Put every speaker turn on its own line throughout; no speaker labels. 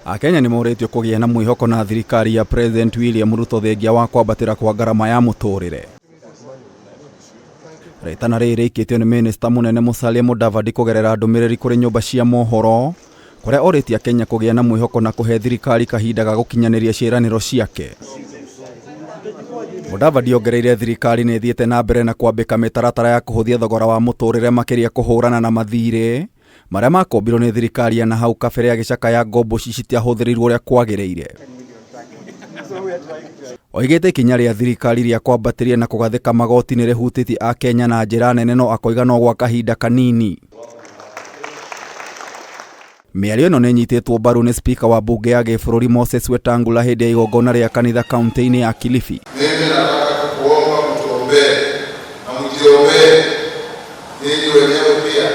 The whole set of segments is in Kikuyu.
Akenya nĩ morĩtio kũgĩa na mwĩhoko na thirikari ya President William Ruto thengia wa kwambatĩra kwa ngarama ya mũtũrĩre. Rĩtana rĩrĩ rĩikĩtio nĩ mĩnĩsta mũnene Musalia Mudavadi kũgerera ndũmĩrĩri kũrĩ nyũmba cia mohoro kũrĩa orĩtie Akenya kũgĩa na mwĩhoko na kũhe thirikari kahinda ga gũkinyanĩria ciĩranĩro ciake. Mudavadi ongereire thirikari nĩ ĩthiĩte na mbere na kwambĩka mĩtaratara ya kũhũthia thogora wa mũtũrĩre makĩria kũhũrana na mathirĩ marĩa makombirwo nĩ thirikari ya nahau kabere agĩcakaya ngombo ici citiahũthĩrirwo ũrĩa kwagĩrĩire. Oigĩte ikinya rĩa thirikari rĩa kwambatĩria na kũgathĩka magoti nĩ rĩhutĩtie Akenya na njĩra nene no akoiga no gwa kahinda kanini. Mĩario ĩno nĩ ĩnyitĩtwo mbaru nĩ spika wa mbunge ya gĩbũrũri Moses Wetangula hĩndĩ ya igongona rĩa kanitha kaunti-inĩ ya Kilifi.
Mimi nataka kukuomba mtuombee na mjiombee ninyi wenyewe pia,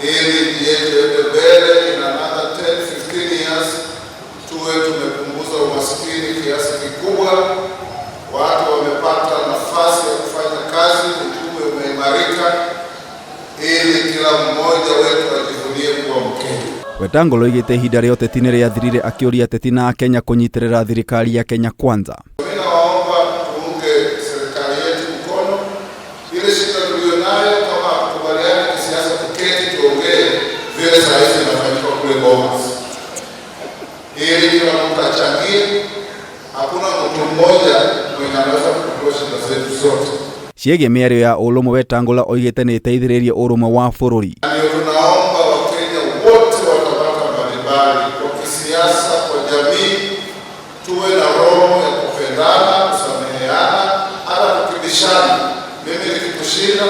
ili nchi yetu iende mbele. In another 10 15 years tuwe tumepunguza umaskini kiasi kikubwa, watu wamepata nafasi ya kufanya kazi, uchumi umeimarika, ili kila mmoja wetu ajivunie kuwa Mkenya.
Wetangula oigĩte ihinda rĩa ũteti nĩ rĩathirire akĩũria ateti na Akenya kũnyitĩrĩra thirikari ya Kenya Kwanza.
Mimi nawaomba tuunge serikali yetu mkono. Ile shida tulionayo, kama hatukubaliani kisiasa, tuketi tuongee vile saa hizi inafanyika kule Bomas, ili kila mtu achangie. Hakuna mtu mmoja mwenye anaweza kutatua shida zetu zote.
Ciĩgiĩ mĩario ya ũrũmwe Wetangula oigĩte nĩ ĩteithĩrĩirie ũrũmwe wa bũrũri.
Na ndio tunaomba Wakenya wote wa tabaka mbalimbali, kwa kisiasa, kwa jamii, tuwe na roho ya kupendana, kusameheana, hata tukibishana. Mimi nikikushinda,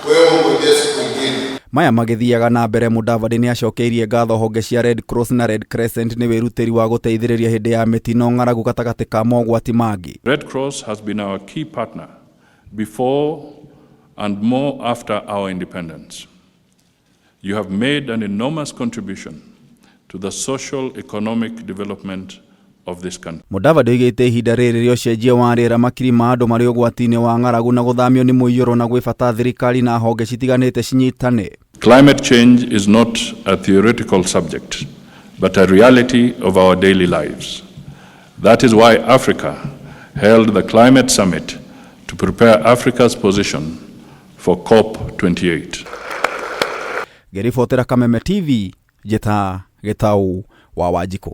wewe ungojee siku ingine.
Maya magĩthiaga na mbere Mudavadi nĩ acokeirie ngatho honge cia Red Cross na Red Crescent nĩ wĩrutĩri wa gũteithĩrĩria hĩndĩ ya mĩtino ng'aragu gatagatĩ ka mogwati mangĩ.
Red Cross has been our key partner before and more after our independence. You have made an enormous contribution to the social economic development of this country.
Mudavadi oigĩte ihinda rĩrĩ rĩa ũcenjia wa rĩera makiri ma andũ marĩ ũgwati-inĩ wa ng'aragu na gũthamio nĩ mũiyũro na gwĩ bata thirikari na honge citiganĩte cinyitane.
Climate change is not a theoretical subject, but a reality of our daily lives. That is why Africa held the Climate Summit to prepare Africa's position for COP28.
Ngĩribotera Kameme TV, njĩta Gĩtau wa Wanjikũ.